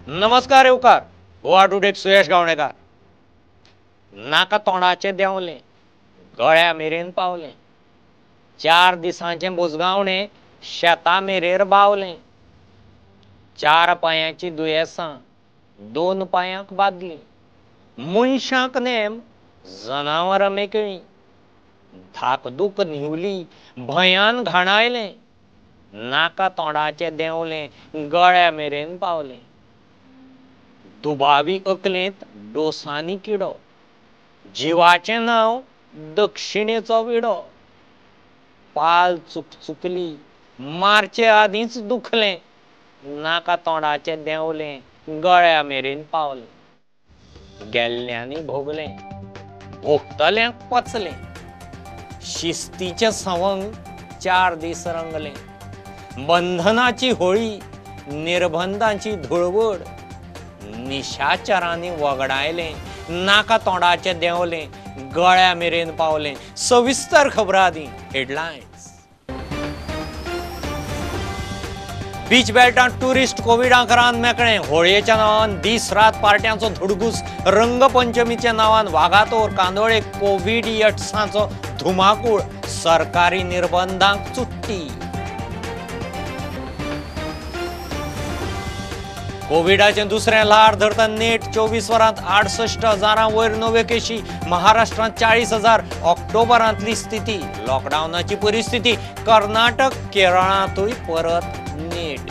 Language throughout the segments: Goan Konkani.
नमस्कार येवकार गोवा टुडेक सुयश गावणेकार। नाका तोंडाचें देंवलें, गळ्या मेरेन पावलें, 4 दिसांचें बोजगावणें शेता मेरेर बावलें, 4 पांयांची दुयेंसां 2 पांयांक बादलीं, मनशांक नेम जनावरां मेकळीं, धाकदूक न्हिवली भंयान घाणायलें, नाका तोंडाचें देंवलें गळ्या मेरेन पावलें, दुबावी अकलेंत डोसांनी किडो, जिवाचें नांव दक्षिणेचो विडो, पाल चुकचुकली मारचे आदींच दुखलें, नाका तोंडाचें देंवलें गळ्या मेरेन पावलें, गेल्ल्यांनी भोगलें भोगतल्यांक पचलें, शिस्तीचें सवंग 4 दीस रंगलें, बंधनाची होळी निर्बंधांची धुळवड, निशाचरांनी वगडायलें, नाका तोंडाचें देंवलें गळ्या मेरेन पावलें। सविस्तर खबरां आदीं हेडलायन्स। बीच बेल्टांत ट्युरिस्ट कोविडाक रान मेकळें, होळयेच्या नांवान दीस रात पार्ट्यांचो धुडगूस, रंगपंचमीच्या नांवान वागातोर कांदोळे कोवीड यट्सांचो धुमाकूळ, सरकारी निर्बंधांक चुट्टी। कोविडाचें दुसरें ल्हार धरता नेट, 24 वरांत 68,000 वयर नव्यो केशी, महाराष्ट्रांत 40,000। ऑक्टोबरांतली स्थिती, लॉकडावनाची परिस्थिती, कर्नाटक केरळांतूय परत नेट।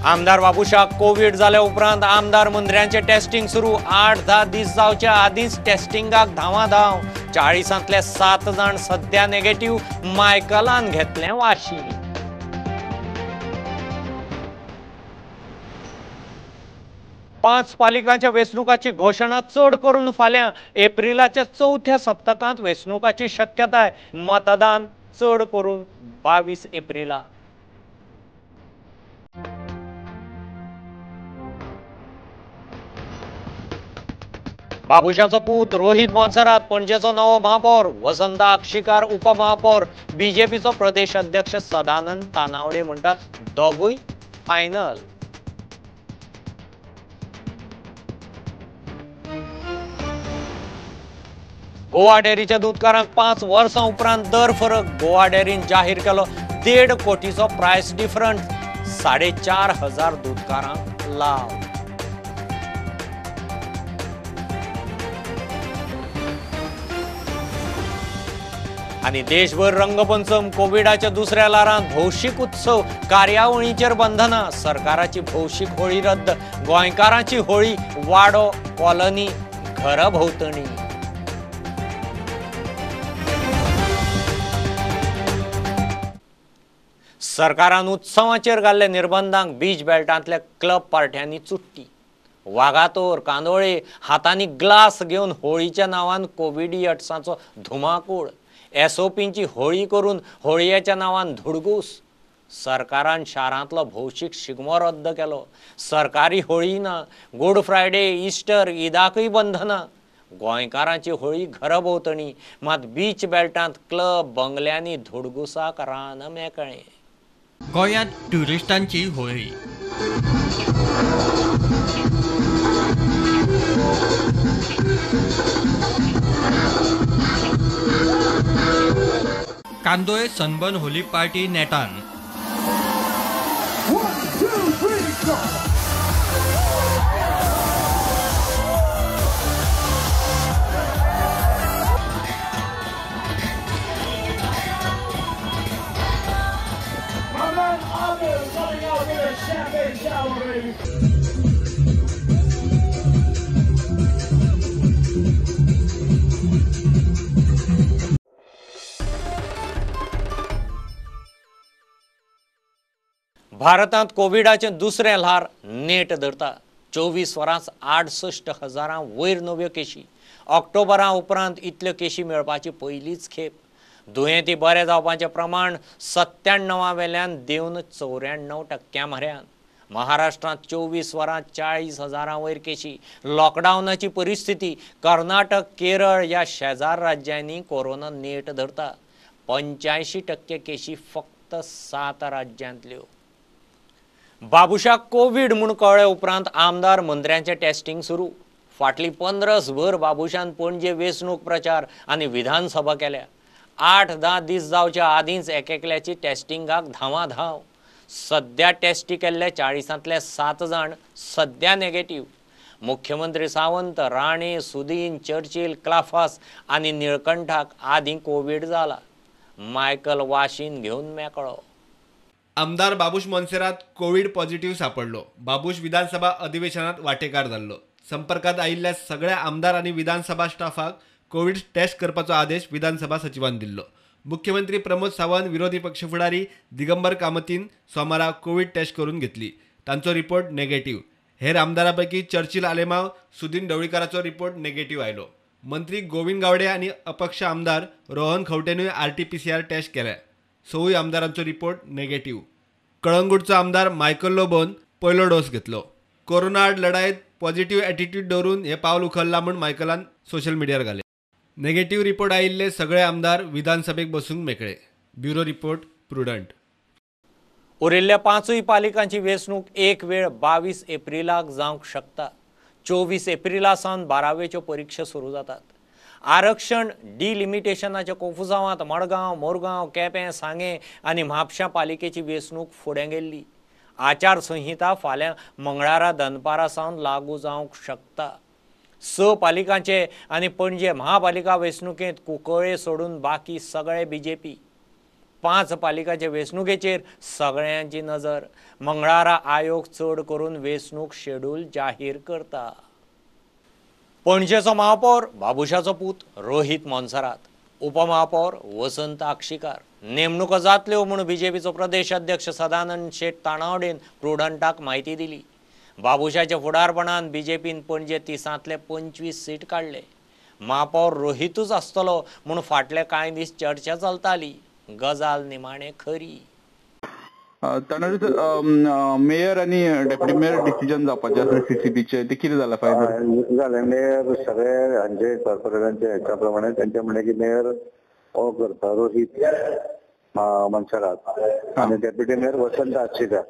आमदार बाबुशाक कोवीड जाल्या उपरांत आमदार मंत्र्यांचें टेस्टिंग सुरू, 8-10 दीस जावचे आदींच टेस्टिंगाक धांवाधांव, 40तांतले 7 जाण सद्या नेगेटिव्ह, मायकलान घेतलें वाशी। पांच पालिकांच्या वेंचणुकाची घोशणा चड करून फाल्यां एप्रिलाच्या 4थ्या सप्तकांत वेंचणुकाची शक्यताय, मतदान चड करून 22 एप्रिला। बाबुशाचो पूत रोहित मोन्सेरात पणजेचो नवो महापौर, वसंत आक्षीकार उपमहापौर, बीजेपीचो प्रदेश अध्यक्ष सदानंद तानावडे म्हणटात दोगूय फायनल। गोवा डेअरीच्या दूदकारांक 5 वर्सां उपरांत दर फरक, गोवा डेअरीन जाहीर केलो 1.5 कोटीचो प्रायस डिफरन्स, 4,500 दूदकारांक लाव। आनी देशभर रंगपंचम, कोविडाच्या दुसऱ्या ल्हारांत भौशीक उत्सव कार्यावळींचेर बंधनां, सरकाराची भौशीक होळी रद्द, गोंयकारांची होळी वाडो कॉलनी घरा भोंवतणी। सरकारान उत्सवाचेर घाल्ल्या निर्बंधांक बीच बेल्टांतल्या क्लब पार्ट्यांनी चुट्टी, वागातोर कांदोळे हातांनी ग्लास घेवन होळीच्या नांवान कोविडियट्सांचो धुमाकूळ, एसओपींची होळी करून होळयेच्या नांवान धुडगूस। सरकारान शारांतलो भौशीक शिगमो रद्द केलो, सरकारी होळी ना, गुड फ्रायडे इस्टर ईदाकूय बंधनां, गोंयकारांची होळी घरा भोंवतणी, मात बीच बेल्टांत क्लब बंगल्यांनी धुडगुसाक रान मेकळें। गोंयांत ट्युरिस्टांची होळी, कांदोळे सनबर्न होली पार्टी नेटान, 1 2 3 go! भारतांत कोविडाचें दुसरें ल्हार नेट धरता, 24 वरांत 68,000 वयर नव्यो केशी, ऑक्टोबरा उपरांत इतल्यो केशी मेळपाची पयलीच खेप, दुयेंती बरे जावपाचें प्रमाण 97 वेल्यान देंवन 94% म्हऱ्यान, महाराष्ट्रांत 24 वरांत 40,000 वयर केशी, लॉकडावनाची परिस्थिती, कर्नाटक केरळ ह्या शेजार राज्यांनी कोरोना नेट धरता, 85% केशी फक्त फक्त 7 राज्यांतल्यो. बाबुशाक कोवीड म्हूण कळ्ळे उपरांत आमदार मंत्र्यांचें टेस्टिंग सुरू. फाटली 15भर बाबुशान पणजे वेंचणूक प्रचार आनी विधानसभा केल्या. 8-10 दीस जावच्या आदींच एकेकल्याची टेस्टिंगाक धांवाधांव. सद्या टेस्टी केल्ले 40तांतले 7 जाण सद्या नेगेटीव. मुख्यमंत्री सावंत, राणे, सुदीन, चर्चिल, क्लाफास आनी निळकंठाक आदीं कोवीड जाला. मायकल वाशीन घेवन मेकळो. आमदार बाबूश मोन्सेरात कोवीड पॉझिटिव्ह सापडलो. बाबूश विधानसभा अधिवेशनात वाटेकार जाल्लो. संपर्कात आयिल्ल्या सगळ्या आमदार आनी विधानसभा स्टाफाक कोवीड टेस्ट करपाचो आदेश विधानसभा सचिवान दिल्लो. मुख्यमंत्री प्रमोद सावंत, विरोधी पक्ष फुडारी दिगंबर कामतीन सोमारा कोवीड टेस्ट करून घेतली. तांचो रिपोर्ट नेगेटिव्ह. हेर आमदारांपैकी चर्चिल आलेमाव, सुदीन ढवळीकाराचो रिपोर्ट नेगेटिव्ह आयलो. मंत्री गोविंद गावडे आनी अपक्ष आमदार रोहन खंवटेनूय RT-PCR taste केल्या. 6 आमदारांचो रिपोर्ट नेगेटिव्ह. कळंगूटचो आमदार मायकल लोबोन पयलो डोस घेतलो. कोरोना आड लढायेत पॉझिटिव्ह एटिट्यूड दवरून हे पावल उखल्ला म्हूण मायकलान सोशल मिडियार घाले. नेगेटिव्ह रिपोर्ट आयिल्ले सगळे आमदार विधानसभेक बसूंक मेकळे. Bureau report, Prudent. उरिल्ल्या 5 पालिकांची वेंचणूक एक वेळ 22 एप्रिलाक जावंक शकता. 24 एप्रिला सावन 12वेच्यो परिक्षा सुरू जातात. आरक्षण डिलिमिटेशनाच्या कोफुजावांत मडगांव, मोरगांव, केपें, सांगें आनी म्हापशां पालिकेची वेंचणूक फुडें गेल्ली. आचारसंहिता फाल्यां मंगळारा दनपारा सावन लागू जावंक शकता. 6 पालिकांचे आनी पणजे महापालिका वेंचणुकेंत कुंकळे सोडून बाकी सगळे बीजेपी. 5 पालिकांचे वेंचणुकेचेर सगळ्यांची नजर. मंगळारा आयोग चड करून वेंचणूक शेड्यूल जाहीर करता. पणजेचो महापौर बाबुशाचो पूत रोहित मोन्सेरात, उपमहापौर वसंत आक्षीकार. नेमणुको जातल्यो म्हूण बीजेपीचो प्रदेश अध्यक्ष सदानंद शेट ताणावडेन प्रुडंटाक म्हायती दिली. बाबुशाच्या फुडारपणान बीजेपीन पणजे 30तांतले 25 सीट काडले. महापौर रोहितूच आसतलो म्हूण फाटले कांय दीस चर्चा चलताली. गजाल निमाणे खरी. मेयर आणि डेप्युटी मेयर डिसिजन जावपाचें आसा सीसीबीचे, ते कितें जाला फायनल जालें? मेयर सगळे हांचे कॉर्पोरेटरांचे हेच्या प्रमाणे तेंचे म्हणणें की मेयर हो करता रोहित मोन्सेरात आनी डेप्युटी मेयर वसंत आक्षीकार.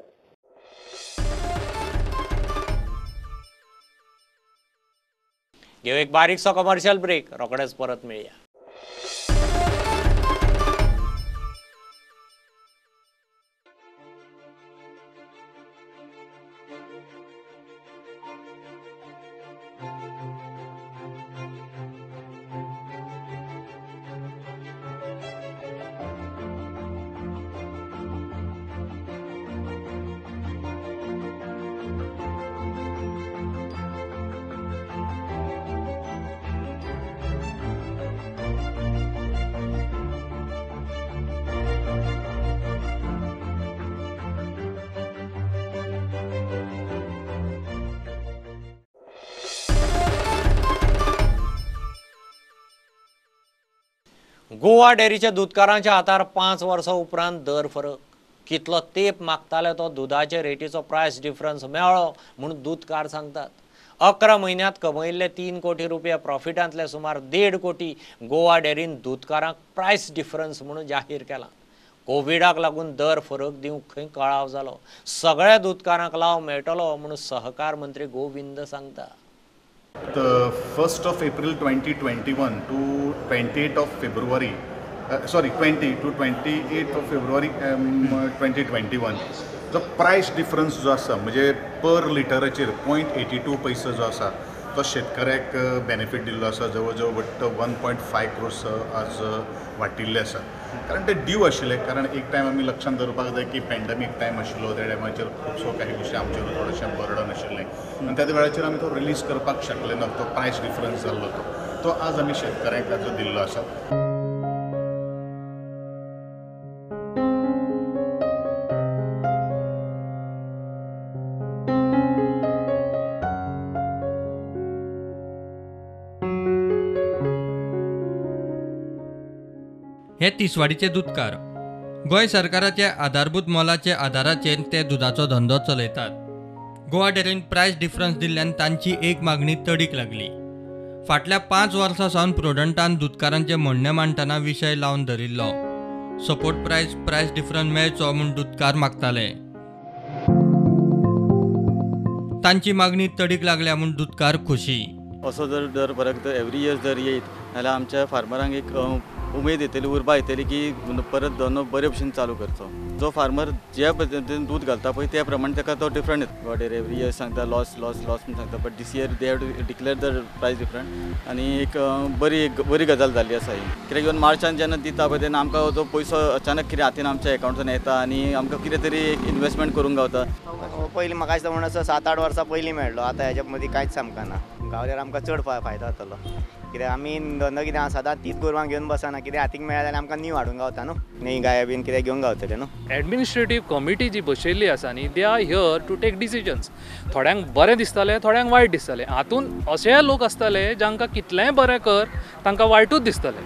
घेऊ एक बारीकसो कमर्शियल ब्रेक, रोखडेच परत मेळया. गोवा डेअरीच्या दुदकारांच्या हातार 5 वर्सां उपरांत दर फरक. कितलो तेप मागताले तो दुदाचे रेटीचो प्रायस डिफरन्स मेळ्ळो म्हूण दुदकार सांगतात. 11 म्हयन्यांत कमयिल्ले 3 कोटी रुपया प्रॉफिटांतले सुमार 1.5 कोटी गोवा डेअरीन दुदकारांक प्रायस डिफरन्स म्हणून जाहीर केला. कोविडाक लागून दर फरक दिवंक खंय कळाव जालो. सगळ्या दुदकारांक लाव मेळटलो म्हूण सहकार मंत्री गोविंद सांगता. The 1st of April 2021 to 28th of February, sorry 20 to 28th of February 2021, जो प्रायस डिफरन्स जो आसा म्हणजे पर लिटराचेर 0.82 पैसे जो आसा तो शेतकऱ्याक बेनिफीट दिल्लो आसा. जवळ जवळ वट्ट 1.5 क्रोर्स आज वाटिल्ले आसा. कारण ते ड्यू आशिल्ले. कारण एक टायम आमी लक्षांत दवरपाक जाय की पॅन्डेमीक टायम आशिल्लो, त्या टायमाचेर खुबसो काही गोश्टी आमचेर थोडेशें बर्डन आशिल्लें आनी त्या वेळाचेर आमी तो रिलीज करपाक शकले ना. तो प्रायस डिफरन्स जाल्लो तो आज आमी शेतकऱ्यांक आज दिल्लो आसा. हे तिसवाडीचे दुदकार गोंय सरकाराचे आधारभूत मोलाचे आधाराचेर ते दुदाचो धंदो चलयतात. गोवा डेअरीन प्रायस डिफरन्स दिल्ल्यान तांची एक मागणी तडीक लागली. फाटल्या 5 वर्सां सावन प्रुडंटान दुदकारांचे म्हणणें मांडटना विशय लावन धरिल्लो. सपोर्ट प्रायस प्रायस डिफरन्स मेळचो म्हूण दुदकार मागताले. तांची मागणी तडीक लागल्या म्हूण दुदकार खोशी. असो जर दर फरक एवरी इयर जर येयत जाल्यार आमच्या फार्मरांक एक उमेद येतली, उर्बा येतली की परत धंदो बरे भशेन चालू करचो. जो फार्मर ज्या पद्दतीन दूद घालता पळय त्या प्रमाणे ताका तो डिफरंट येता. गोवा डेअरी एवरी इयर सांगता लॉस लॉस लॉस म्हूण सांगता, but this year they have to declare the price different आनी एक बरी बरी गजाल जाल्ली आसा ही. कित्याक इवन मार्चान जेन्ना दिता पळय तेन्ना आमकां जो पयसो अचानक कितें हातीन आमच्या एकावंटान येता आनी आमकां कितें तरी एक इनवेस्टमेंट करूंक गावता. पयलीं म्हाका दिसता म्हणून 7-8 वर्सां पयलीं मेळ्ळो, आतां हेच्या मदीं कांयच सामकां ना. गावल्यार आमकां चड फायदो जातलो, कित्याक आमी धंदो कितें आसा सदांच तीच गोरवां घेवन बसना, कितें हातीक मेळ्ळें जाल्यार आमकां नीव हाडूंक गावता न्हू, न्ही गाय बीन कितें घेवंक गावतलें न्हू. एडमिनिस्ट्रेटीव कमिटी जी बसयल्ली आसा न्ही, they are here to take decisions. थोड्यांक बरें दिसतालें, थोड्यांक वायट दिसतालें. हातूंत अशेय लोक आसताले जांकां कितलेंय बरें कर तांकां वायटूच दिसतालें.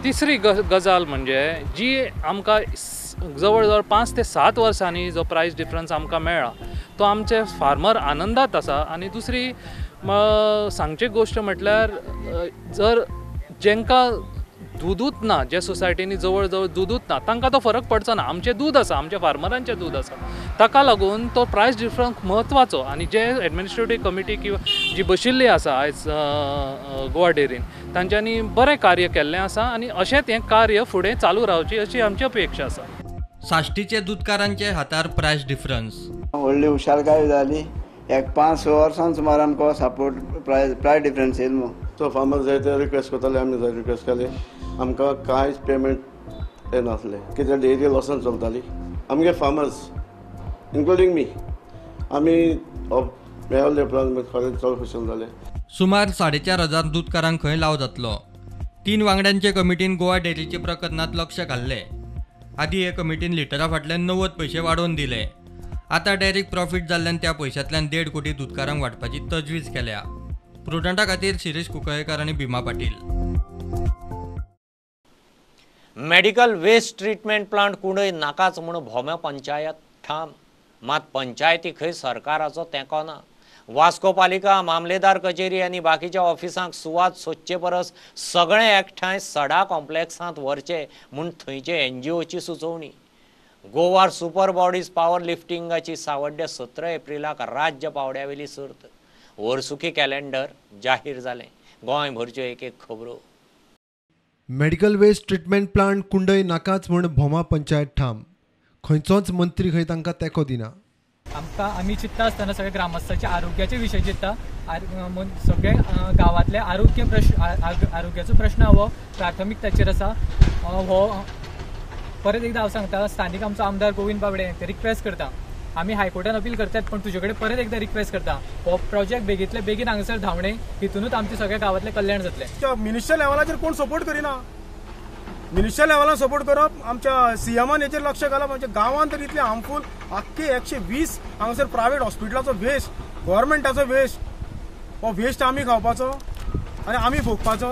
तिसरी गजाल म्हणजे जी आमकां जवळ जवळ 5 ते 7 वर्सांनी जो प्रायस डिफरन्स आमकां मेळ्ळा तो आमचे फार्मर आनंदात आसा. आनी दुसरी सांगची गोश्ट म्हटल्यार जर जेंकां दुदूच ना, ज्या सोसायटींनी जवळ जवळ दुदूच ना तांकां तो फरक पडचो ना. आमचें दूद आसा, आमच्या फार्मरांचें दूद आसा, ताका लागून तो प्रायस डिफरन्स म्हत्वाचो. आनी जे एडमिनिस्ट्रेटीव कमिटी किंवा जी बशिल्ली आसा आयज गोवा डेअरीन तांच्यांनी बरें कार्य केल्लें आसा आनी अशेंच हें कार्य फुडें चालू रावचें अशी आमची अपेक्षा आसा. साश्टीचे दुदकारांचे हातार प्रायस डिफरन्स. व्हडली हुशारकाय जाली, एक 5-6 वर्सां सुमार आमकां सपोर्ट प्रायस डिफरन्स येयल मू. सो फार्मर जायते रिक्वेस्ट करताले, आमी जाय रिक्वेस्ट केले, आमकां कांयच पेमेंट येनासलें, कित्याक डेरी लॉसान चलताली. आमगे फार्मर्स इन्क्लुडींग मी आमी मेळ्ळे उपरांत खरें चड खुशाल जाले. सुमार 4,500 दुदकारांक खंय लाव जातलो. 3 वांगड्यांचे कमिटीन गोवा डेअरीचे प्रकरणांत लक्ष घाल्लें. आदी हे कमिटीन लिटरा फाटल्यान 90 पयशे वाडोवन दिले. आतां डेअरीक प्रॉफीट जाल्ल्यान त्या पयशांतल्यान 1.5 कोटी दुदकारांक वांटपाची तजवीज केल्या. प्रुडंटा खातीर शिरीष कुंकळयेंकार आनी Bhima Patil. Medical waste treatment plant Kundai नाकाच म्हूण भोम्या पंचायत ठाम. मात पंचायती खंय सरकाराचो तेंको ना. वास्को पालिका, मामलेदार कचेरी आनी बाकीच्या ऑफिसांक सुवात सोदचे परस सगळे एकठांय सडा कॉम्प्लेक्सांत व्हरचे म्हूण थंयचे एनजीओची सुचोवणी. गोवार सुपर बॉडीज पावर लिफ्टिंगाची सावड्डे 17 एप्रिलाक राज्य पावड्यावेली सर्त. वर्सुकी कॅलेंडर जाहीर जालें. गोंयभरच्यो एक एक खबरो. Medical waste treatment plant Kundai नाकाच म्हूण भोमा पंचायत ठाम. खंयचोच मंत्री खंय तांकां तेंको दिना. आमकां आमी चिंतता आसतना सगळे ग्रामस्थाच्या आरोग्याचे विशय चिंतता. सगळे गांवांतले आरोग्य प्रश्न, आरोग्याचो प्रश्न हो प्राथमिकताचेर आसा. हो परत एकदा हांव सांगता, स्थानीक आमचो आमदार गोविंद बावडे रिक्वेस्ट करता, आमी हायकोर्टान अपील करतात पण तुजे कडेन परत एकदा रिक्वेस्ट करता, हो प्रोजेक्ट बेगींतले बेगीन हांगासर धांवणे, हितूनच आमचें सगळ्या गांवांतलें कल्याण जातलें. मिनिस्टर लेवलाचेर कोण सपोर्ट करिना, मिनिस्टर लेवलान सपोर्ट करप, आमच्या सीएमान हेचेर लक्ष घालप. आमच्या गांवांत तर इतलें हार्मफूल आख्खे 120 हांगासर प्रायवेट हॉस्पिटलाचो वेस्ट, गव्हर्मेंटाचो वेस्ट, हो वेस्ट आमी खावपाचो आनी आमी भोगपाचो.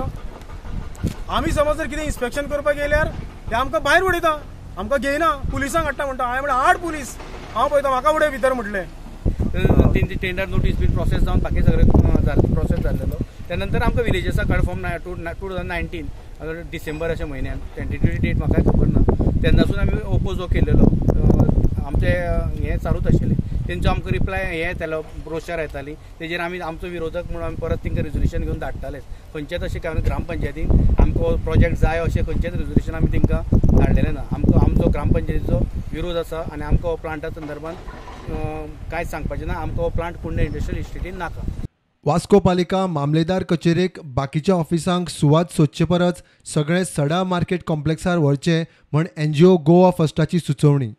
आमी समज जर कितें इन्स्पेक्शन करपाक गेल्यार ते आमकां भायर उडयता, आमकां घेयना, पुलिसांक हाडटा म्हणटा. हांवें म्हणलें 8 पुलीस, हांव पळयता म्हाका उडय भितर म्हटलें. तेंची टेंडर नोटीस बीन प्रोसेस जावन बाकी सगळें प्रोसेस जाल्लेलो. त्या नंतर आमकां विलेजसा कन्फर्म 2019 डिसेंबर अशा म्हयन्यान, टेंटेटिव डेट म्हाका खबर ना, तेन्नासून आमी ओपोज हो केलेलो. आमचें हें चालूच आशिल्लें. तेंचो आमकां रिप्लाय हें येतालो, ब्रोशर येताली, तेजेर आमी आमचो विरोधक म्हणून आमी परत तेंकां रेजोल्युशन घेवन धाडटालेच. खंयचेच अशें कारण ग्रामपंचायतीन आमकां प्रोजेक्ट जाय अशें खंयचेच रेजोल्युशन आमी तेंकां धाडलेलें ना. आमकां आमचो ग्रामपंचायतीचो विरोध आसा आनी आमकां हो प्लांटा संदर्भात कांयच सांगपाचें ना. आमकां हो प्लांट कुंडय इंडस्ट्रियल इस्टेटीन नाका. वास्को पालिका, मामलेदार कचेरेक बाकीच्या ऑफिसांक सुवात सोदचे परस सगळे सडा मार्केट कॉम्प्लेक्सार व्हरचे म्हण एनजीओ गोवा फर्स्टाची सुचोवणी.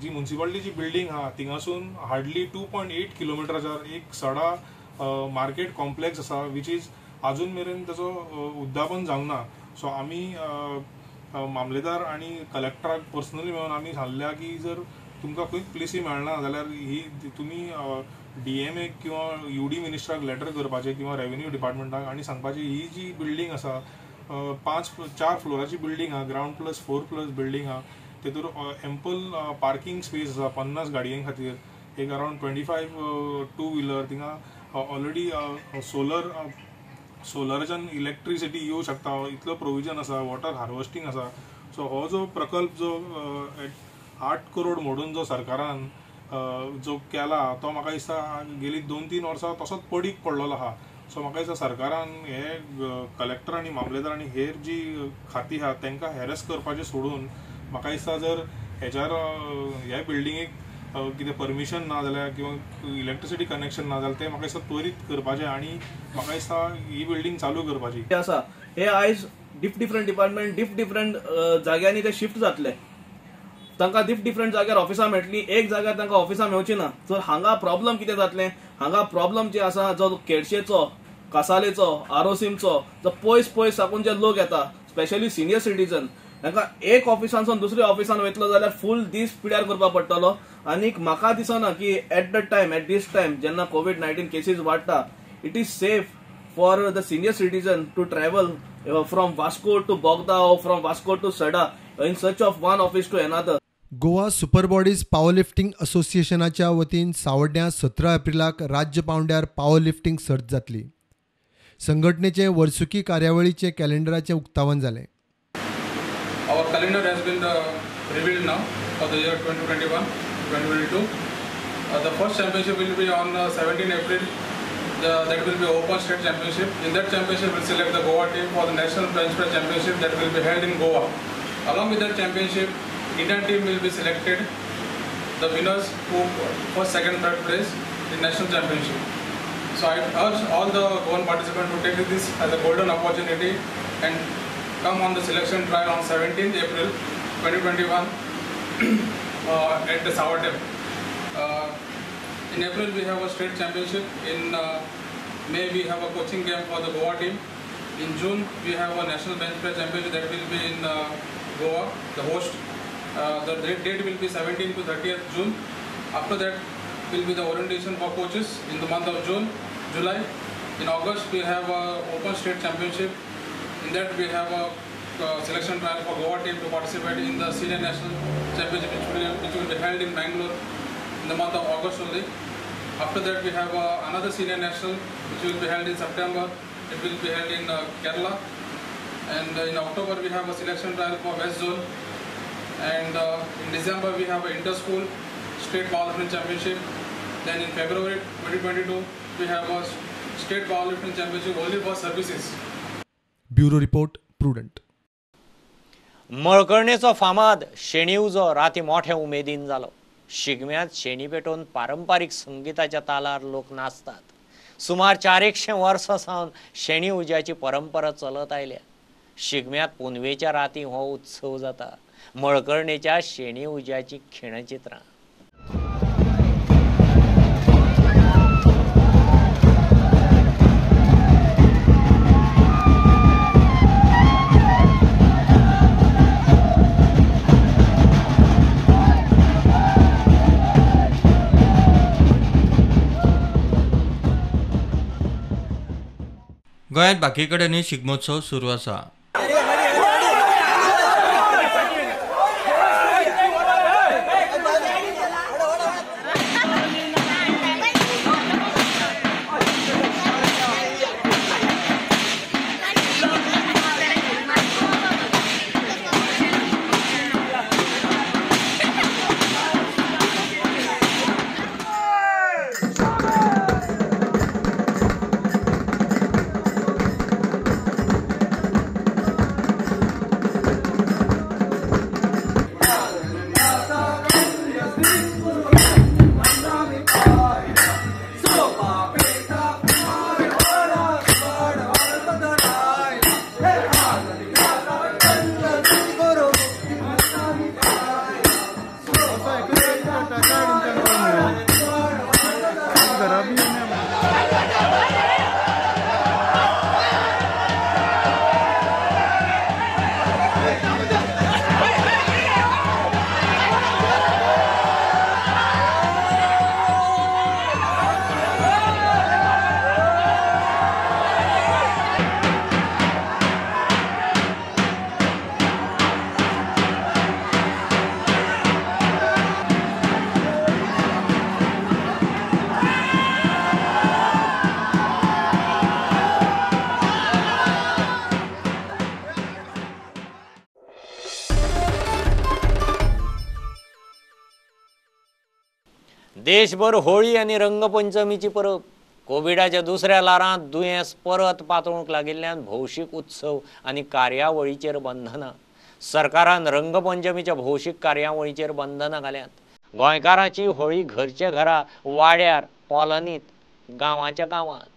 जी म्युन्सिपालिटीची बिल्डींग आहा थिंगासून हार्डली 2.8 किलोमिटराचेर एक सडा मार्केट कॉम्प्लेक्स आसा, which is आजून मेरेन ताचो उद्यापन जावंक ना. सो आमी मामलेदार आनी कलेक्टराक पर्सनली मेळून आमी सांगल्या की जर तुमकां खंयच प्लेसी मेळना जाल्यार ही तुमी डीएमए किंवा यूडी मिनिस्टराक लेटर करपाचें किंवा रेवेन्यू डिपार्टमेंटाक आनी सांगपाचें ही जी बिल्डींग आसा 5-4 फ्लोराची बिल्डींग आहा, ग्रावंड प्लस 4 प्लस बिल्डींग आहा, तेतूर एम्पल पार्किंग स्पेस आसा 50 गाडयां खातीर, एक अरावंड 25 टू व्हिलर थिंगा ऑलरेडी सोलराच्यान इलेक्ट्रिसिटी येवं शकता, इतलो प्रोविजन आसा, वॉटर हार्वेस्टिंग आसा. सो हो जो प्रकल्प जो 8 करोड मोडून जो सरकारान जो केला तो म्हाका दिसता गेली 2-3 वर्सां तसोच पडीक पडलेलो आहा. सो म्हाका दिसता सरकारान हे कलेक्टर आनी मामलेदार आनी हेर जी खाती आहा तांकां हॅरस करपाचें सोडून म्हाका दिसता जर हेच्यार ह्या बिल्डिंगेक कितें परमिशन ना जाल्यार किंवा इलेक्ट्रिसिटी कनेक्शन ना जाल्यार तें म्हाका दिसता त्वरीत करपाचें आनी म्हाका दिसता ही बिल्डींग चालू करपाची आसा. हे आयज डिफरंट डिपार्टमेंट डिफरंट जाग्यांनी ते शिफ्ट जातले, तांकां डिफरंट जाग्यार ऑफिसां मेळटली, एक जाग्यार तांकां ऑफिसां मेळची ना. तर हांगा प्रॉब्लम कितें जातलें, हांगा प्रॉब्लम जे आसा जो केळशेचो, कासालेचो, आरोसीमचो जो पयस पयस साकून जे लोक येता, स्पेशली सिनियर सिटीजन, तांकां एक ऑफिसांसून दुसऱ्या ऑफिसान वयतलो जाल्यार फूल दीस पिड्यार करपाक पडटलो. आनीक म्हाका दिसना की at the time, at this time जेन्ना कोवीड-19 केसीस वाडटा, it is safe for the senior citizen to travel from Vasco to Bogda or from Vasco to Sada in search of one office to another. Goa super bodies power lifting असोसिएशनाच्या वतीन सावड्ड्यां 17 एप्रिलाक राज्य पावंड्यार पावर लिफ्टिंग सर्त जातली. संघटनेचे वर्सुकी कार्यावळीचे कॅलेंडराचें उक्तावण जालें. Our calendar has been revealed now for the year 2021-2022. The first championship will be on 17 April. That will be Open State Championship. In that championship, we will select the Goa team for the National Bench Press Championship that will be held in Goa. Along with that championship, Indian team will be selected, the winners who first, second, third place in National Championship. So I urge all the Goan participants to take this as a golden opportunity and come on the selection trial on 17th April 2021 at the Savardem. In April we have a state championship. In May we have a coaching camp for the Goa team. In June we have a national bench press championship that will be in Goa, the host. The date will be 17th to 30th June. After that will be the orientation for coaches in the month of June, July. In August we have a open state championship. In that we have a selection trial for Goa team to participate in the senior national championship which will be held in Bangalore in the month of August only. After that we have another senior national which will be held in September. It will be held in Kerala. And in October we have a selection trial for West Zone. And in December we have an inter-school state powerlifting championship. Then in February 2022 we have a state powerlifting championship only for services. Bureau report, Prudent. मळकर्णेचो फामाद शेणी उजो राती मोठ्या उमेदीन जालो. शिगम्यांत शेणी पेटोवन पारंपारीक संगीताच्या तालार लोक नाचतात. सुमार 400 वर्सां सावन शेणी उज्याची परंपरा चलत आयल्या. शिगम्यांत पुनवेच्या राती हो उत्सव जाता. मळकर्णेच्या शेणी उज्याची खिणचित्रां. गोंयांत बाकी कडेनूय शिगमोत्सव सुरू आसा. देशभर होळी आनी रंगपंचमीची परब. कोविडाच्या दुसऱ्या ल्हारांत दुयेंस परत पातळूंक लागिल्ल्यान भौशीक उत्सव आनी कार्यावळीचेर बंधनां. सरकारान रंगपंचमीच्या भौशीक कार्यावळीचेर बंधनां घाल्यांत. गोंयकारांची होळी घरच्या घरा, वाड्यार, कॉलनीत, गांवाच्या गांवांत.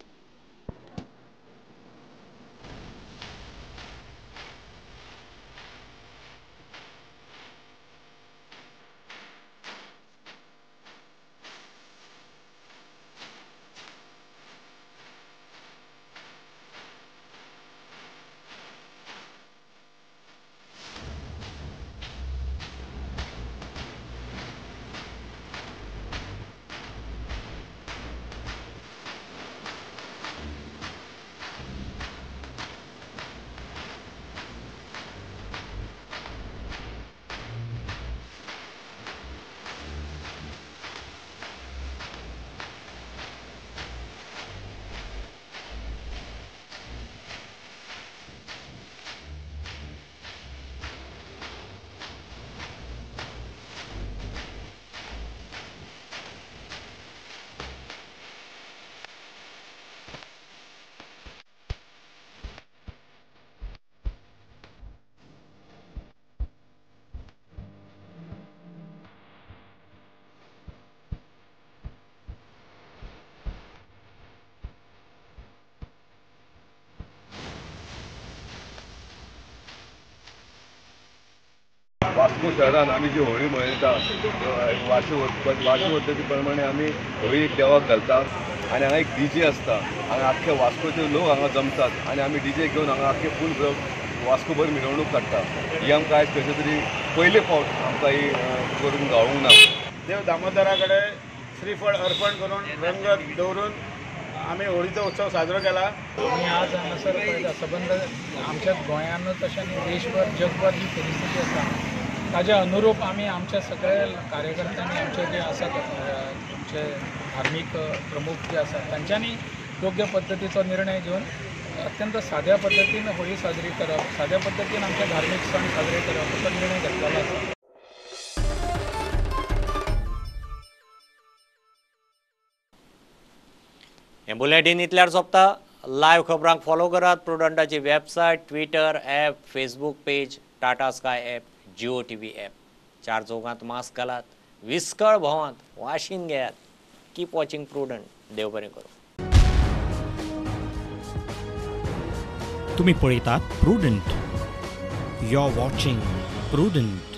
वास्को शहरान आमी जी होळी मनयता वाशी पद्दती प्रमाणे आमी होळी एक देवाक घालता आनी हांगा एक डीजे आसता. हांगा आख्खे वास्कोचे लोक हांगा जमतात आनी आमी डीजे घेवन हांगा आख्खे फूल वास्कोभर मिरवणूक काडटा. ही आमकां आयज खंयचे तरी पयले फावट आमकां ही करून गावूंक ना. देव दामोदरा कडेन श्रीफळ अर्पण करून रंग दवरून आमी होळीचो उत्सव साजरो केला. आमी आज हांगासर पळयता सबंद आमच्या गोंयांतूच अशें न्ही देशभर जगभर ही परिस्थिती आसा ताज्या अनुरूप आमी आमच्या सगळ्या कार्यकर्त्यांनी आमचे जे आसात आमचे धार्मीक प्रमुख जे आसात तांच्यांनी योग्य पद्दतीचो निर्णय घेवन अत्यंत साद्या पद्दतीन होळी साजरी करप, साद्या पद्दतीन आमचे धार्मीक सण साजरे करप असो निर्णय घेतलेलो आसा. हें बुलेटीन इतल्यार सोंपता. लायव्ह खबरांक फॉलो करात प्रुडंटाची website, Twitter app, Facebook page, Tata Sky app, Jio TV app. चार चौगांत मास्क घालात, विस्कळ भोंवात, वाशीन घेयात. Keep watching Prudent. देव बरें करूं. तुम्ही पळयतात Prudent. You are watching Prudent.